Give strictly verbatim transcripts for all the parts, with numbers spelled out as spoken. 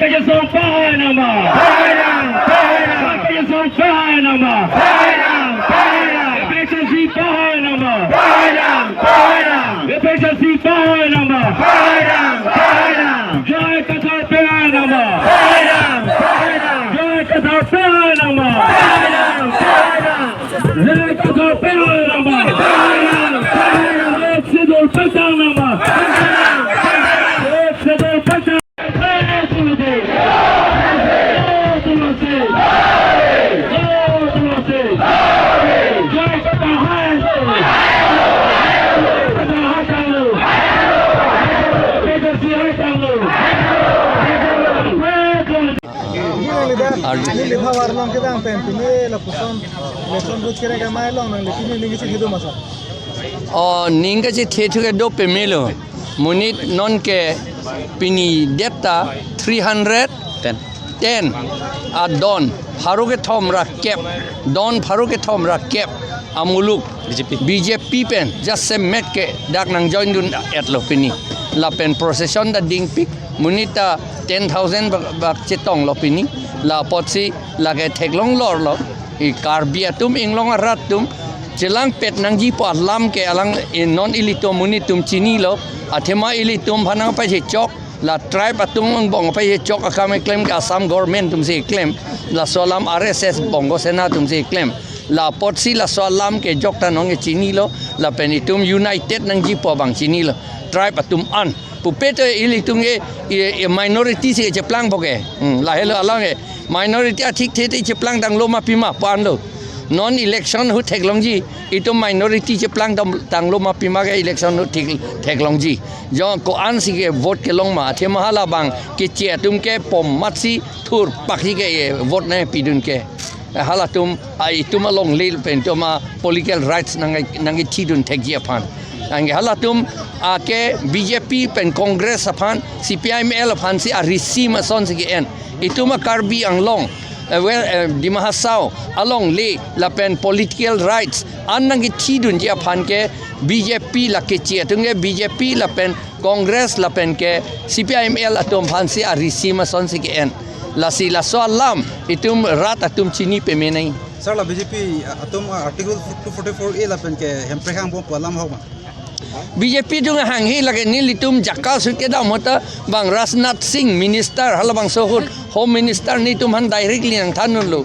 Pehai nangma. Pehai nang, pehai nang. Pehai nangma. Pehai nang, pehai nang. A P H L C pehai nangma. Pehai nang, pehai nang. A P H L C pehai nangma. Pehai nang, pehai nang. J I Kathar pehai nangma. Pehai nang, pehai nang. J I Kathar pehai nangma. Pehai nang, pehai nang. J I Kathar pehai nangma. Pehai nang, pehai nang. Eighth Schedule pangthang nangma. Pangthang nang, pangthang nang. Eighth Schedule pangthang. Arju. Neli phavar long kedam pen pini lapuson election booth kerek amei along nangli pini ning kachethedun ma sir? O, ning kachethe thu ke do pemelo. Monit non ke pini det ta three hundred ten. Ten. A don pharo kethom ra kep. Don pharo kethom ra kep. Amuluk B J P. B J P pen jasemet ke dak nang join dun etlo pini. Lapen procession ta dingpik. Monit ta ten thousand bak, bak chetonglo pini. La apotsi lake theklong lorlo. I Karbi atum inglong arat atum chelangpet nangji pu alam ke alang, eh, non ilitum monit atum chinilo. Athema ilitum aphan nangpachechok, la tribe atum angbong pachechok akam keklem ke Assam government atumsi keklem. Laso alam R S S Bongo Sena atumsi keklem. La apotsi laso alam ke jokta non ke chinilo. Lapen itum united nangji pu abang chinilo. Tribe atum an. Pupe to ilitum ke, i, i minority si cheplang po ke. Hmm, lahelo alang ke. Minority athikthe te cheplang tanglo ma pima pu anlo. Non election ahut theklongji. Itum minority cheplang tam, tanglo ma pima ke election ahut thek, theklongji. Jo ko-ansi ke vote kelong ma. Athema hala abang keche atum ke pom matsi thurpakji ke, eh, vote nangpidun ke. Halatum, a itum alongle pen itum a political rights nang, nangkethidun thekji aphan. Anke halatum, a ke B J P pen Congress aphan, C P I M L aphansi a risim asonsi ke-en. Itum a Karbi Anglong, eh, well, eh, Dima Hasao alongle lapen political rights an nangkethidunji aphan ke B J P la keche atum ke B J P lapen Congress lapen ke C P I M L atum aphansi a risim asonsi ke-en. Lasi laso alam itum rat atum chini peme nai. Sir, la B J P atum Article two forty-four A lapen ke Hemprek angbong pu alam ahok ma? B J P atum hanghe lake nelitum JACAS ahut kedam ahut ta bang Rajnath Singh minister halabangso ahut Home Minister netum aphan directly nangthandunlo.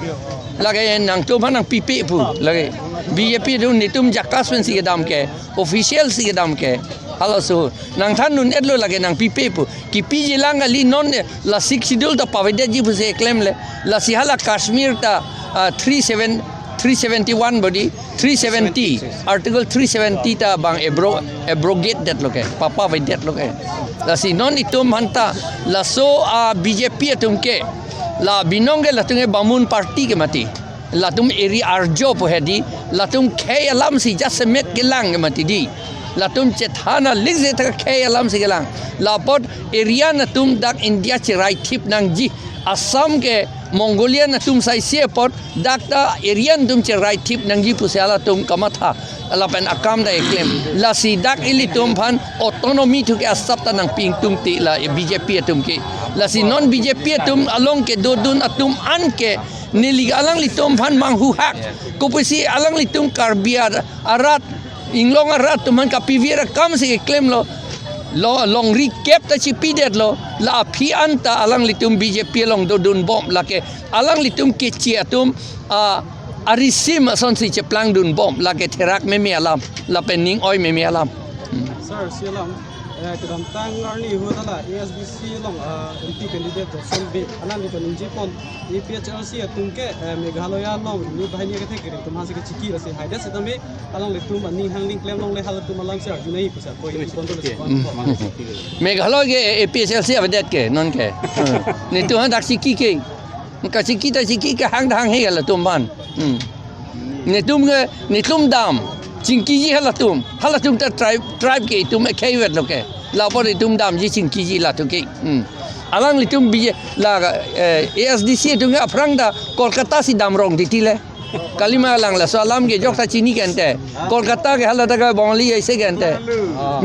Lake nangtum aphan nangpipe pu. Lake B J P atum netum JACAS pensi kedam ke, official si kedam ke. Halaso nangthandun etlo lake nangpipe pu. Kipiji lang kali non, eh, la Sixth Schedule ta pavedetji pusi klemle. Lasi hala Kashmir ta, ah, three seven, three seventy-one body, three seventy, Article three seventy ta bang abro-, abrogate detlo ke, papavedetlo ke. Lasi non itum aphan ta, laso, ah, B J P atum ke, la binong ke latum ke Bamun party ke mati. Latum eri arjo pu hedi, latum khei alamsi jasemet kelang ke mati di. Latum chethan alikse ta khei alamsi kelang. La apot Aryan atum dak India cheraithip nangji. Assam ke Mongolian atum saisi apot dak ta Aryan atum cheraithip nangji pusi halatum kamatha. Lapen akam ta keklem. Lasi dak ilitum aphan autonomy thu ke asap ta nangpi ingtungte la B J P atum ke. Lasi non B J P atum along kedodun atum an ke neli alanglitum aphan manghuhak. Kopusi alanglitum Karbi ar-, arat, inglong arat atum aphan kapivir akamsi klemlo. Lo longri kep ta chipidetlo. La aphi anta alanglitum B J P along dodunbom lake. Alanglitum keche atum a, arisim asonsi cheplangdunbom lake therak meme alam. Lapen ning oi meme alam. Hmm. Sir, si alam, eh, kedamtang arni ahut hala A S D C along, eh, M P candidate Johnson Bey, alanglitum ningjeponji A P H L C atum ke, eh, Meghalaya along inut banghini akethek kere atum aphansi kechiki lasi haidet setame alanglitum aning hangning klemlongle halatum alamsi arjunai pusi ako inut pontu lasi. Hmm. Meghalaya ke A P H L C avedet ke non ke. Hmm. Netum dak chiki ke. Kachiki ta chiki ke hang ta hanghe halatum aphan. Hmm. Netum ke, netum dam. Chingkiji halatum. Halatum ta tribe, tribe ke itum ekheivetlo ke. La apot itum damji chingkiji latum ke. Hmm. Alanglitum B J, la, eh, A S D C atum ke aphrang ta Kolkata si damrong titi le. Kalima alang laso alam ke jokta chini ke ante. Kolkata ke hala ta ke Bongali aise ke ante.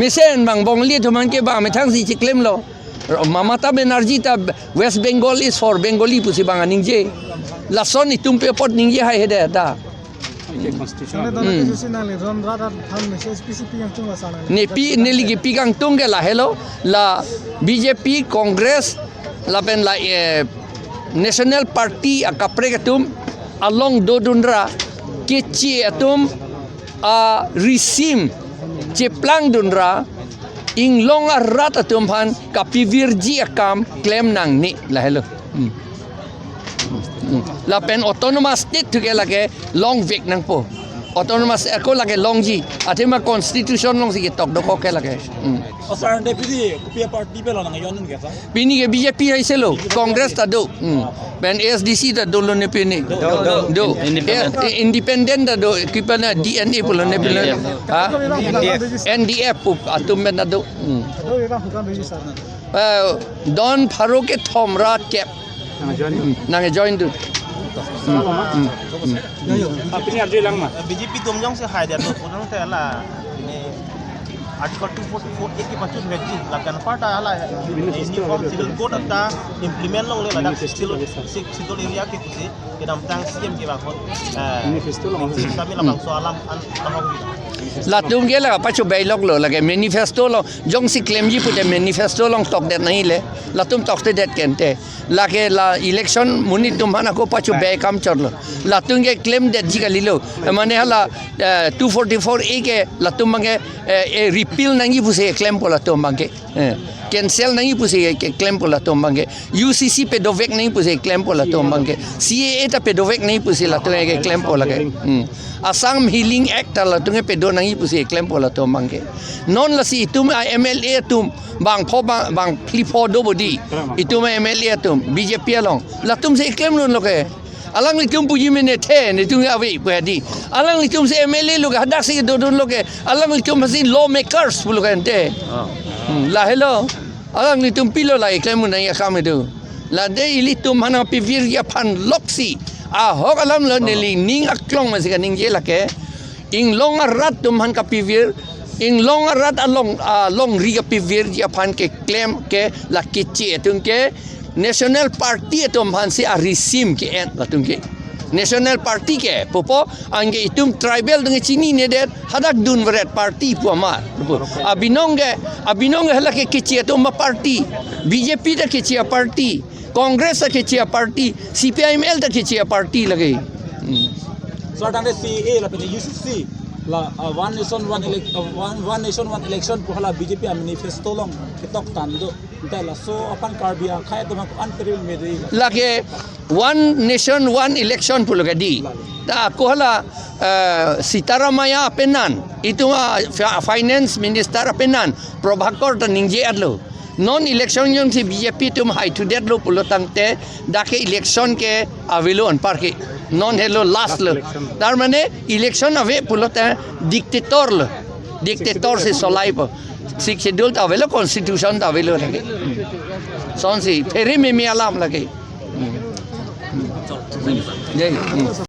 Mesen bang Bongali atum aphan ke bang methangsi chiklemlo. Mamata Banerjee ta West Bengal is for Bengali pusi bang aningje. Lason itum pe apot ningje hai hede ta. Mane dona Hmm. ke jusi nangli ron rat rat than message P C P yang chung la sana. Nepi neli kipi kangtung ke lahelo, la B J P, Congress, lapen la, eh, National Party akaprek atum along dodunra, keche atum a risim cheplangdunra, inglong arat atum aphan kapivirji akam klem nangne lahelo. Hmm. Hmm. Lapen autonomous state thu ke lake longvek nangpo. Autonomous ako lake longji. Athema constitution alongsi ketok dokok ke lake. Hmm. O sir, ante pini kopi aparty pen lo nangjon ke sir? Pini ke B J P haiselo, Congress ta do. Hmm. Pen A S D C ta dolo ne pini. Do, do. Do. Independent. Eh, independent ta do, kipana D N A pulo ne pini. Ha? N D F pu atum pen ta do. Hmm. Eh, don pharo kethom ra kep. Nang join. Nang join tu. Hmm. Hmm. Hmm. Apni arju lang ma. B J P atum jongsi haidet lo, pulang te la, ini Article two forty-four A ke pachun vekji, lapen aparta hala Uniform Civil Code ta implement longle, ladak Manifesto Schedule, Schedule area ke pusi kedamtang C M kevang ahut, eh, Manifesto long. Sami labangso alam an tahong. Latum ke la pacho bailok lo, lake manifesto long, jongsi klemji pute manifesto along tokdet nangji le, latum toktedet kente. Lake la election monit atum aphan ako pacho bai kam chotlo. Latum ke klemdetji kalilo. Mane hala, eh, two forty-four A ke latum abangke, eh, eh, repeal nangji pusi klempo latum abangke. Eh, cancel nangji pusi ke klempo latum abangke. U C C pedovek nangji pusi klempo latum abangke. C A A ta pedovek nangji pusi latum ke klempo lake. Hmm. Assam Healing Act ta latum ke pedo nangji pusi klempo latum abangke. Non lasi itum a M L A atum bang pho bang, bang phli pho do bodi. Itum M L A atum B J P along. Latumsi klemdunlo ke. Alanglitum puji mene the, netum ave pu hedi. Alanglitumsi M L A lo ke, hadaksi dodunlo ke. Alanglitum si lawmakers pulo ke ante. Ah. Hmm, lahelo. Alanglitum pilo la klemdun nangji akam itu. Lade ilitum aphan pivirji aphan loksi. Ahok alam lo, neli ning aklong masi kaningje lake. Inglong arat atum aphan kapivir, inglong arat along, alongri kapivirji aphan keklem ke la keche atum ke National Party atum aphansi arisim ke-en latum ke. National Party ke pupo, anke itum tribal atum ke chininedet, hadak dunveret party pu amat. Abinong ke, abinong ke hala ke keche atum aparty, B J P ta keche aparty. Congress ta keche aparty, C P I M L ta keche aparty lake. Hmm. So, tangte C A A lapen U C C la, uh, one nation, one elec-, uh, one, one nation, one election pu hala B J P amanifesto along ketok tangdo. Ante laso aphan Karbi akhei atum aphan ko-an peril mede la. Lake one nation, one election pulo ke di. Ta ako hala, uh, Sitaramaya apenan, itum a fi-, finance minister apenan, Prabhakar ta ningje-etlo. Non election jongsi B J P atum haithudetlo pulo tangte, dak ke election ke avelo anpar ke. Non helo last lo. Last election. Tar mane election ave pulo ta dictator lo. Dictator si solaipo. Sixth Schedule ta avelo, constitution ta avelo lake. Sonsi phere meme alam lake. Jai.